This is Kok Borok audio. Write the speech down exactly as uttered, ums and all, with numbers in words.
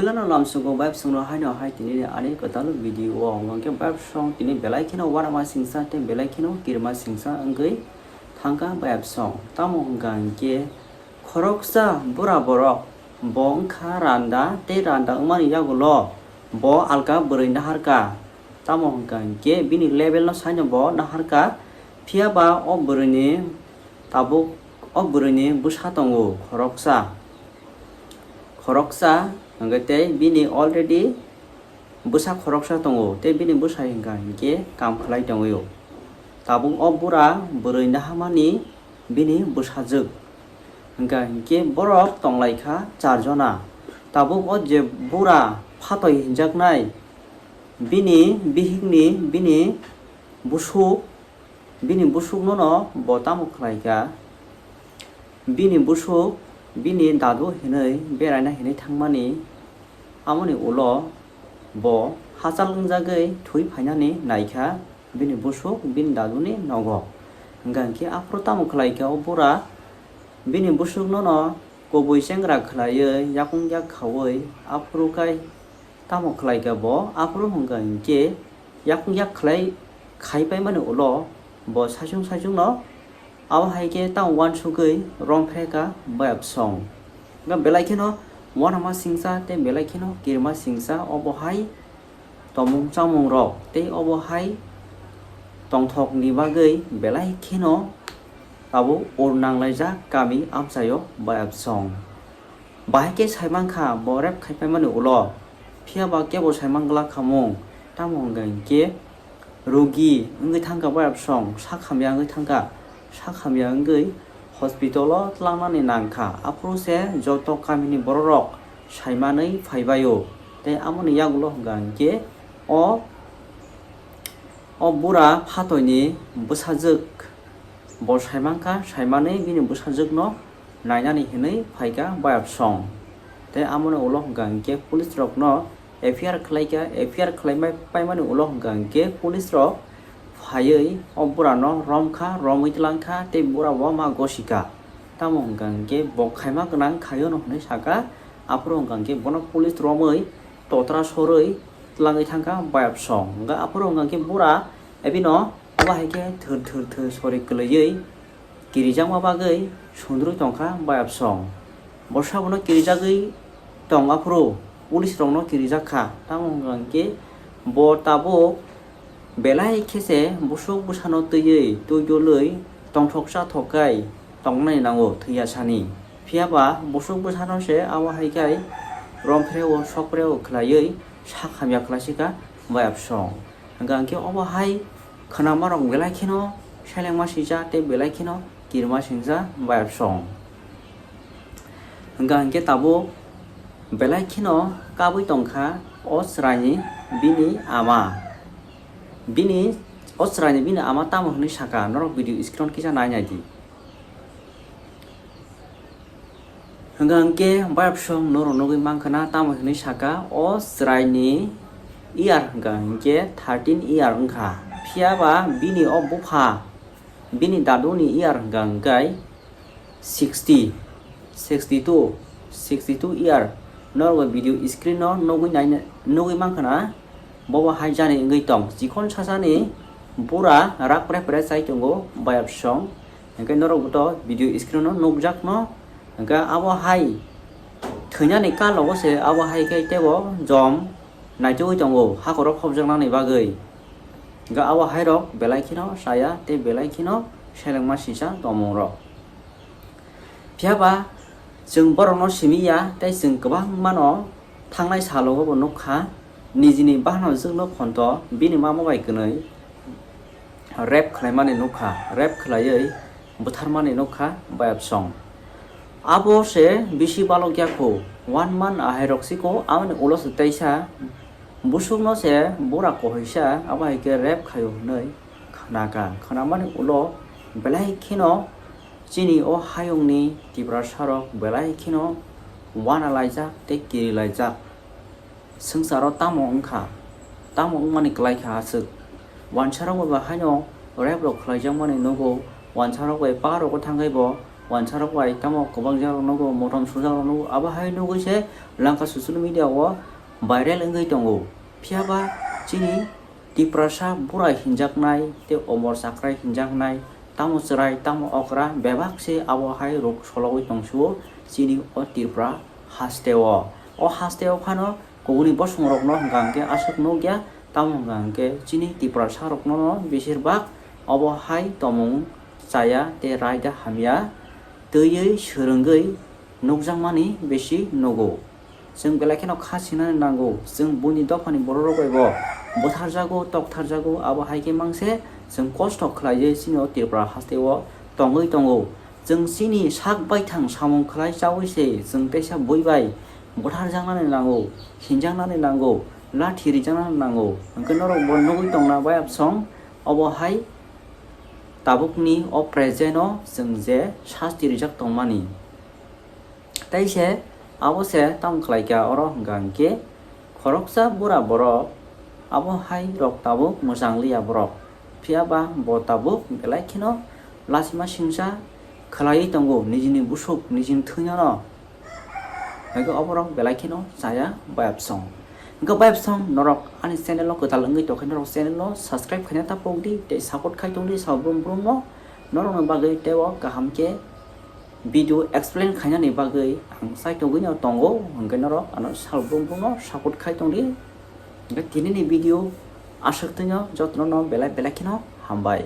Puilano lamsugo bayapsongrok haino hai tini ani kwtal video o hwnkhe bayapsong tini belai kheno uanama singsa tei belai kheno kirima singsa wngwi thangkha bayapsong. Tamo hwnkha hinkhe khoroksa bura borok bo wngkha randa tei randa wngmani yagulo bo alka bwrwi naharkha. Tamo hwnkha hinkhe bini level no saino bo naharkha, phiyaba o bwrwini tabuk o bwrwini bwsa tongo khoroksa. Khoroksa hwnkhe tei bini already bwsa khoroksa tongo tei bini bwsai hwnkha hinkhe kam khlai tongwio. Tabuk o bura bwrwi nahamani bini bwsajwk hwnkha hinkhe borok tonglaikha char jona. Tabuk o je bura phatoi hinjaknai bini bihikni bini busuk, bini busukno no bo tamo khlaikha. Bini busuk bini dadu hinwi beraina hinwi thangmani amoni ulo bo hachal wngjagwi thwi phainani naikha bini busuk bini daduni nogo. Hwnkha hinkhe aphuru tamo khlaikha o bura bini busukno no kubui chengra khlaiwi yakung yak khaui aphuru kai tamo khlaikha bo aphuru hwnkha hinkhe yakung yak khlai khai paimani ulo bo saichung saichungno abo hai khe tamo uansugwi romphrekha bayapsong. Hwnkha belai kheno uanama singsa tei belai kheno kirima singsa obo hai tomung chamungrok tei obo hai tongthokni bagwi belai kheno tabuk ur nanglaijak kami amchaio bayapsong. Bahai khe saimankha bo rep khaipaimani ulo, phiyaba kebo saimang glak khamung, tamo hwnkha hinkhe rugi wngwi thangkha bayapsong, sak hamya wngwi thangkha, sak hamya wngwi hospital o tlangnani nangkha, aphuru se joto kamini bororok saimanwi phaibaio, tei amoni yagulo hwnkha hinkhe o, o bura phatoini bwsajwk bo saimankha, saimanwi bini bwsajwkno nainani hinwi phaikha bayapsong. Tei amoni ulo hwnkha hinkhe police rokno F I R khlaikha, F I R khlaipai paimani ulo hwnkha hinkhe police rok phaiwi o bura no romkha, romwi tlangkha tei bura bo ma gosikha. Tamo hwnkha hinkhe bo khaima gwnang khaio no hinwi sakha, aphuru hwnkha hinkhe bono police romwi totra sorwi tlangwi thangkha bayapsong. Hwnkha aphuru hwnkha hinkhe bura ebino obo hai khe thwr thwr thwr sori kwlwiwi kirijakma bagwi sundrwi tongkha bayapsong. Bo sabono kirijagwi tong aphuru police rokno kirijak kha, tamo hwnkha hinkhe bo tabuk belai khe se busuk bwsano twiwi twi dulwi tongthok chathok kai tongnani nango thwiya sani. Phiyaba busuk bwsano se abo hai khe romphre o sokpre o khlaiwi sak hamya khlaisika bayapsong. Hwnkha hinkhe obo hai khwnamarok belai kheno selengma singcha tei belai kheno kirima singcha bayapsong. Hwnkha hinkhe tabuk belai kheno kabui tongkha o chwraini bini ama. Bini o chwraini bini ama tamo hwnwi sakha, norok video screen kisa nai nai di. Hwnkha hinkhe bayapsong norok nugwi mankha na tamo hwnwi sakha, o chwraini year hwnkha hinkhe thirteen year wngkha. Phiyaba bini o bupha, bini daduni year hwnkha hinkhe sixty, sixty two, sixty two year. Norok video screen no nugwi nai, nugwi mankha na. Bobo hai jani wngwi tong. Chikon sasani bura rak pre pre chai tongo bayapsong. Hwnkhe norok bo to video screen o nukjakno. Hwnkhe abo hai thwinani kalogo se abo hai khe teibo jom naitugwi tongo hakhoro khopjaknani bagwi. Hwnkhe abo hairok belai kheno chaya tei belai kheno selengma singcha tongmungrok. Phiyaba chwng borokno simi ya tei chwng kwbangmano thangnai salogo bo nukha, nijini bahanojwkno khonto bini mama bai kwnwi rape khlaimani nukha, rape khlaiwi butharmani nukha bayapsong. Abo se bisi balok ya kho, one month ahairok siko, aboni ulo se teisa busukno se bura kohoisa abo hai khe rape khaio hwnwi khnakha. Khnamani ulo belai kheno chini o hayungni Tiprasarok belai kheno uanalaijak tei kirilaijak. Swngcharo tamo wngkha, tamo wngmani kwlaikha aswk. Wansarok bai bo haino rape rok khlaijakmani nugo, wansarok bai park rogo thangwi bo wansarok bai tamo kwbangjakrok nugo, motom sujakrok nugo, abo hai nugwi se langkha social media o viral wngwi tongo. Phiyaba chini Tiprasa bura hinjaknai tei omor chakrai hinjaknai, tamo chwrai tamo okra bebak se abo hai rok sologwi tongsuo chini o Tripura hasteo. O hasteo phano kubuni bosongrokno hwnkha hwnkhe aswk nukya, tamo hwnkha hwnkhe chini Tiprasarokno beshirbak obo hai tomung chaya tei raida hamya twiwi swrwngwi nukjakmani bisi nugo. Chwng belai kheno kha sinani nango, chwng buini dophani bororok bai bo butharjago, toktharjago, abo hai khe mangse chwng kosto khlaiwi chini o Tripura hasteo tongwi tongo. Chwng chini sak baithang samung khlai chaui se chwng teisa bui bai butharjaknani nango, hinjaknani nango, lathi rijaknani nango. Hwnkhe norok bo nugwi tongna bai absong obo hai tabukni o present o chwng je sasti rijak tongmani. Tei se abo se tamo khlai kha oro hwnkha hwnkhe khoroksa bura borok abo hai rok tabuk mwchang liya borok. Phiya ba bo tabuk belai kheno lachima singsa khlaiwi tongo nijini busuk nijini thwino no. Hwnkhe oborok belai kheno chaya bayapsong. Hwnkhe bayapsong norok ani channel o kwtal wngwi tongkhe norok channel no subscribe khaina ta pokdi tei support khai tongdi sabo brum brum no. Norokni bagwi tei o kaham khe video explain khainani bagwi ang saitogwino tongo, hwnkhe norok ano sal brum brum no support khai tongdi. Hwnkhe tinini video aswk twino jotono no belai belai kheno hambai.